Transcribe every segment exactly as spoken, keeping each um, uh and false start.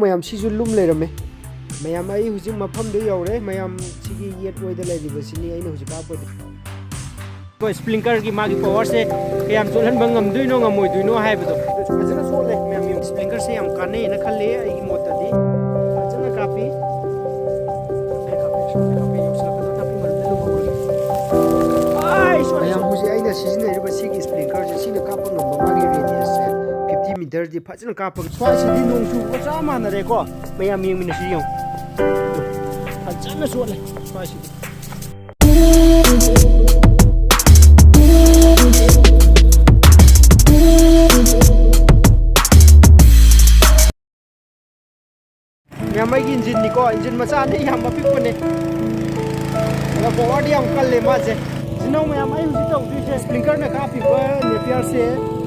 ꯃꯌꯥꯝ ꯁꯤꯁꯨ ꯂꯨꯝ ꯂꯩꯔꯝꯃꯦ꯫ ꯃꯌꯥꯝ, ꯑꯩ ꯍꯧꯖꯤꯛ ꯃꯐꯝꯗ ꯌꯧꯔꯦ꯫ ꯃꯌꯥꯝ, ꯁꯤꯒꯤ ꯌꯦꯠ ꯑꯣꯏꯗ ꯂꯩꯔꯤꯕꯁꯤꯅꯤ ꯑꯩꯅ ꯍꯧꯖꯤꯛ ꯀꯥꯞꯄꯗꯣ꯫ ꯑꯩꯈꯣꯏ ꯁ꯭ꯄ꯭ꯔꯤꯡꯀꯔꯒꯤ ꯃꯥꯒꯤ ꯄꯋꯥꯔꯁꯦ ꯀꯌꯥꯝ ꯆꯣꯠꯍꯟꯕ ꯉꯝꯗꯣꯏꯅꯣ ꯉꯝꯃꯣꯏꯗꯣꯏꯅꯣ ꯍꯥꯏꯕꯗꯣ꯫ ꯑꯗꯨꯁꯨ ꯐꯖꯅ ꯆꯣꯠꯂꯦ ꯃꯌꯥꯝ ꯌꯦꯡꯉꯨ꯫ ꯁ꯭ꯄ꯭ꯔꯤꯡꯀꯔꯁꯦ ꯌꯥꯝ ꯀꯥꯟꯅꯩꯅ ꯈꯜꯂꯦ ꯑꯩꯒꯤ ꯃꯣꯠꯇꯗꯤ꯫ ꯐꯖꯅ ꯀꯥꯞꯄꯤ꯫ ꯃꯌꯥꯝ, ꯍꯧꯖꯤꯛ ꯑꯩꯅ ꯁꯤꯖꯤꯟꯅꯔꯤꯕ ꯁꯤꯒꯤ ꯁ꯭ꯄ꯭ꯔꯤꯡꯀꯔꯁꯦ, ꯁꯤꯅ ꯀꯥꯞꯄ ꯉꯝꯕ ꯃꯥꯒꯤ ꯔꯦꯗꯤꯌꯁꯁꯦ ꯐꯤꯐꯇꯤ ꯃꯤꯇꯔꯗꯤ ꯐꯖꯅ ꯀꯥꯞꯄꯒ꯫ ꯁ꯭ꯋꯥꯏꯁꯤꯗꯤ ꯅꯣꯡ ꯆꯨꯕꯒ ꯆꯞ ꯃꯥꯟꯅꯔꯦꯀꯣ꯫ ꯃꯌꯥꯝ ꯌꯦꯡꯃꯤꯟꯅꯁꯤ ꯌꯦꯡꯉꯨ꯫ ꯐꯖꯅ ꯆꯣꯠꯂꯦ ꯁ꯭ꯋꯥꯏꯁꯤꯗꯤ꯫ ꯃꯌꯥꯝ, ꯑꯩꯒꯤ ꯏꯟꯖꯤꯟꯅꯤꯀꯣ, ꯏꯟꯖꯤꯟ ꯃꯆꯥꯅꯤ, ꯌꯥꯝ ꯑꯄꯤꯛꯄꯅꯦ꯫ ꯑꯗꯣ ꯄꯋꯥꯔꯗꯤ ꯌꯥꯝ ꯀꯜꯂꯦ ꯃꯥꯁꯦ꯫ ꯁꯤꯅꯧ ꯃꯌꯥꯝ, ꯑꯩ ꯍꯧꯖꯤꯛ ꯇꯧꯗꯣꯏꯁꯦ ꯁ꯭ꯄ꯭ꯔꯤꯡꯀꯔꯅ ꯀꯥꯞꯄꯤꯕ ꯅꯦꯄꯤꯌꯔꯁꯦ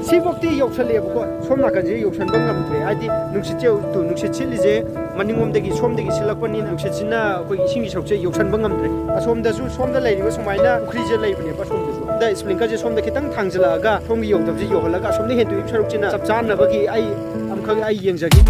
ꯁꯤꯐꯧꯇꯤ ꯌꯧꯁꯜꯂꯛꯑꯦꯕꯀꯣ꯫ ꯁꯣꯝ ꯅꯥꯀꯟꯁꯦ ꯌꯧꯁꯟꯕ ꯉꯝꯗ꯭ꯔꯦ, ꯍꯥꯏꯗꯤ ꯅꯨꯡꯁꯤꯠꯁꯦ ꯇꯨ, ꯅꯨꯡꯁꯤꯠ ꯁꯤꯠꯂꯤꯁꯦ ꯃꯅꯤꯡꯂꯣꯝꯗꯒꯤ, ꯁꯣꯝꯗꯒꯤ ꯁꯤꯜꯂꯛꯄꯅꯤꯅ ꯅꯨꯡꯁꯤꯠꯁꯤꯅ ꯑꯩꯈꯣꯏꯒꯤ ꯏꯁꯤꯡꯒꯤ ꯁꯔꯨꯛꯁꯦ ꯌꯧꯁꯟꯕ ꯉꯝꯗ꯭ꯔꯦ꯫ ꯑꯁꯣꯝꯗꯁꯨ, ꯁꯣꯝꯗ ꯂꯩꯔꯤꯕ ꯁꯨꯃꯥꯏꯅ ꯄꯨꯈ꯭ꯔꯤꯁꯦ ꯂꯩꯕꯅꯦꯕ ꯁꯣꯝꯗꯁꯨ꯫ ꯑꯗ ꯁ꯭ꯄ꯭ꯔꯤꯡꯀꯔꯁꯦ ꯁꯣꯝꯗ ꯈꯤꯇꯪ ꯊꯥꯡꯖꯜꯂꯛꯑꯒ ꯁꯣꯝꯒꯤ ꯌꯧꯗꯕꯁꯦ ꯌꯧꯍꯜꯂꯒ ꯑꯁꯣꯝꯗ ꯍꯦꯟꯗꯣꯛꯏꯕ ꯁꯔꯨꯛꯁꯤꯅ ꯆꯞ ꯆꯥꯅꯕꯒꯤ ꯑꯩ ꯑꯃꯈꯛ ꯑꯩ ꯌꯦꯡꯖꯒꯦ꯫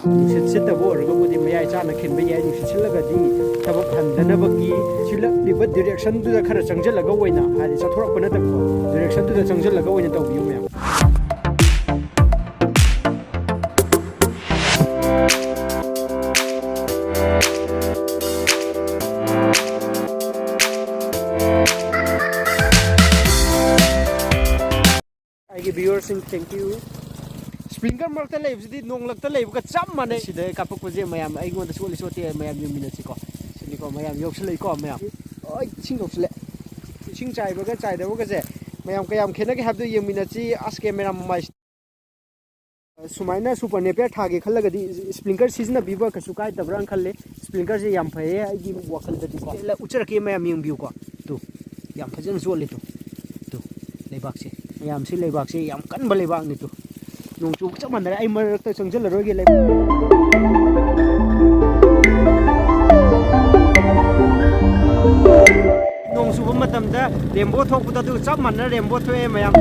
ꯅꯨꯡꯁꯤꯠ ꯁꯤꯠꯇꯕ ꯑꯣꯏꯔꯒꯕꯨꯗꯤ ꯃꯌꯥꯏ ꯆꯥꯅ ꯈꯤꯟꯕ ꯌꯥꯏ꯫ ꯅꯨꯡꯁꯤꯠ ꯁꯤꯠꯂꯒꯗꯤ ꯊꯕꯛ ꯍꯟꯗꯅꯕꯒꯤ ꯁꯤꯜꯂꯛꯂꯤꯕ ꯗꯤꯔꯦꯛꯁꯟꯗꯨꯗ ꯈꯔ ꯆꯪꯁꯤꯜꯂꯒ ꯑꯣꯏꯅ, ꯍꯥꯏꯗꯤ ꯆꯠꯊꯣꯔꯛꯄ ꯅꯠꯇꯕꯀꯣ, ꯗꯤꯔꯦꯛꯁꯟꯗꯨꯗ ꯆꯪꯁꯤꯜꯂꯒ ꯑꯣꯏꯅ ꯇꯧꯕꯤꯌꯨ ꯃꯌꯥꯝ꯫ ꯑꯩꯒꯤ ꯚꯤꯌꯨꯋꯔꯁꯤꯡ, thank you꯫ ꯁ꯭ꯄ꯭ꯔꯤꯡꯀꯔ ꯃꯔꯛꯇ ꯂꯩꯕꯁꯤꯗꯤ ꯅꯣꯡꯂꯛꯇ ꯂꯩꯕꯒ ꯆꯞ ꯃꯥꯟꯅꯩ꯫ ꯁꯤꯗ ꯀꯥꯞꯄꯛꯄꯁꯦ ꯃꯌꯥꯝ ꯑꯩꯉꯣꯟꯗ ꯆꯣꯠꯂꯤ ꯆꯣꯠꯇꯦ ꯃꯌꯥꯝ ꯌꯦꯡꯃꯤꯟꯅꯁꯤꯀꯣ꯫ ꯁꯤꯅꯤꯀꯣ ꯃꯌꯥꯝ ꯌꯧꯁꯜꯂꯛꯏꯀꯣ ꯃꯌꯥꯝ꯫ ꯑꯣꯏ, ꯏꯁꯤꯡ ꯌꯧꯁꯜꯂꯦ꯫ ꯏꯁꯤꯡ ꯆꯥꯏꯕꯒ ꯆꯥꯏꯗꯕꯒꯁꯦ ꯃꯌꯥꯝ ꯀꯌꯥꯝ ꯈꯦꯠꯅꯒꯦ ꯍꯥꯏꯕꯗꯨ ꯌꯦꯡꯃꯤꯟꯅꯁꯤ꯫ ꯑꯁ, ꯀꯦꯃꯦꯔꯥ ꯃꯃꯥꯏ꯫ ꯁꯨꯃꯥꯏꯅ ꯁꯨꯄꯔ ꯅꯦꯄꯤꯌꯔ ꯊꯥꯒꯦ ꯈꯜꯂꯒꯗꯤ ꯁ꯭ꯄ꯭ꯔꯤꯡꯀꯔ ꯁꯤꯖꯤꯟꯅꯕꯤꯕ ꯀꯩꯁꯨ ꯀꯥꯏꯗꯕ꯭ꯔꯥꯅ ꯈꯜꯂꯦ꯫ ꯁ꯭ꯄ꯭ꯔꯤꯡꯀꯔꯁꯦ ꯌꯥꯝ ꯐꯩꯌꯦ ꯑꯩꯒꯤ ꯋꯥꯈꯜꯗꯗꯤꯀꯣ꯫ ꯎꯠꯆꯔꯛꯀꯦ ꯃꯌꯥꯝ ꯌꯦꯡꯕꯤꯌꯨꯀꯣ꯫ ꯇꯨ, ꯌꯥꯝ ꯐꯖꯅ ꯆꯣꯠꯂꯦ ꯇꯨ꯫ ꯇꯨ, ꯂꯩꯕꯥꯛꯁꯦ꯫ ꯃꯌꯥꯝꯁꯤ ꯂꯩꯕꯥꯛꯁꯦ ꯌꯥꯝ ꯀꯟꯕ ꯂꯩꯕꯥꯛꯅꯤ ꯇꯨ꯫ ꯅꯣꯡ ꯆꯨꯕ ꯆꯞ ꯃꯥꯟꯅꯔꯦ꯫ ꯑꯩ ꯃꯔꯛꯇ ꯆꯪꯁꯤꯜꯂꯔꯣꯏꯒꯦ ꯂꯩꯕꯥꯛ꯫ ꯆꯨꯕ ꯃꯇꯝꯗ ꯔꯦꯝꯕꯣ ꯊꯣꯛꯄꯗꯣ ꯑꯗꯨꯒ ꯆꯞ ꯃꯥꯟꯅꯅ ꯔꯦꯝꯕꯣ ꯊꯣꯛꯑꯦ ꯃꯌꯥꯝ꯫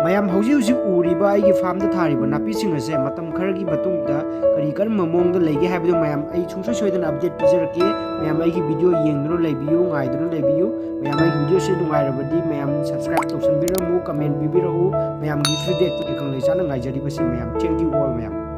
ꯃꯌꯥꯝ ꯍꯧꯖꯤꯛ ꯍꯧꯖꯤꯛ ꯎꯔꯤꯕ ꯑꯩꯒꯤ ꯐꯥꯔꯝꯗ ꯊꯥꯔꯤꯕ ꯅꯥꯄꯤꯁꯤꯡ ꯑꯁꯦ ꯃꯇꯝ ꯈꯔꯒꯤ ꯃꯇꯨꯡꯗ ꯀꯔꯤ ꯀꯔꯝꯕ ꯃꯑꯣꯡꯗ ꯂꯩꯒꯦ ꯍꯥꯏꯕꯗꯨ ꯃꯌꯥꯝ ꯑꯩ ꯁꯨꯡꯁꯣꯏ ꯁꯣꯏꯗꯅ ꯑꯞꯗꯦꯠ ꯄꯤꯖꯔꯛꯀꯦ꯫ ꯃꯌꯥꯝ ꯑꯩꯒꯤ ꯚꯤꯗꯤꯑꯣ ꯌꯦꯡꯗꯨꯅ ꯂꯩꯕꯤꯌꯨ, ꯉꯥꯏꯗꯨꯅ ꯂꯩꯕꯤꯌꯨ꯫ ꯃꯌꯥꯝ ꯑꯩꯒꯤ ꯚꯤꯗꯤꯑꯣꯁꯤ ꯅꯨꯡꯉꯥꯏꯔꯕꯗꯤ ꯃꯌꯥꯝ ꯁꯕꯁꯀ꯭ꯔꯥꯏꯕ ꯇꯧꯁꯟꯕꯤꯔꯝꯃꯨ, ꯀꯃꯦꯟ ꯄꯤꯕꯤꯔꯛꯎ꯫ ꯃꯌꯥꯝꯒꯤ ꯐꯤꯗꯕꯦꯛꯇꯨ ꯑꯩ ꯈꯪꯂꯩ ꯆꯥꯅ ꯉꯥꯏꯖꯔꯤꯕꯁꯤ ꯃꯌꯥꯝ꯫ Thank you all ꯃꯌꯥꯝ꯫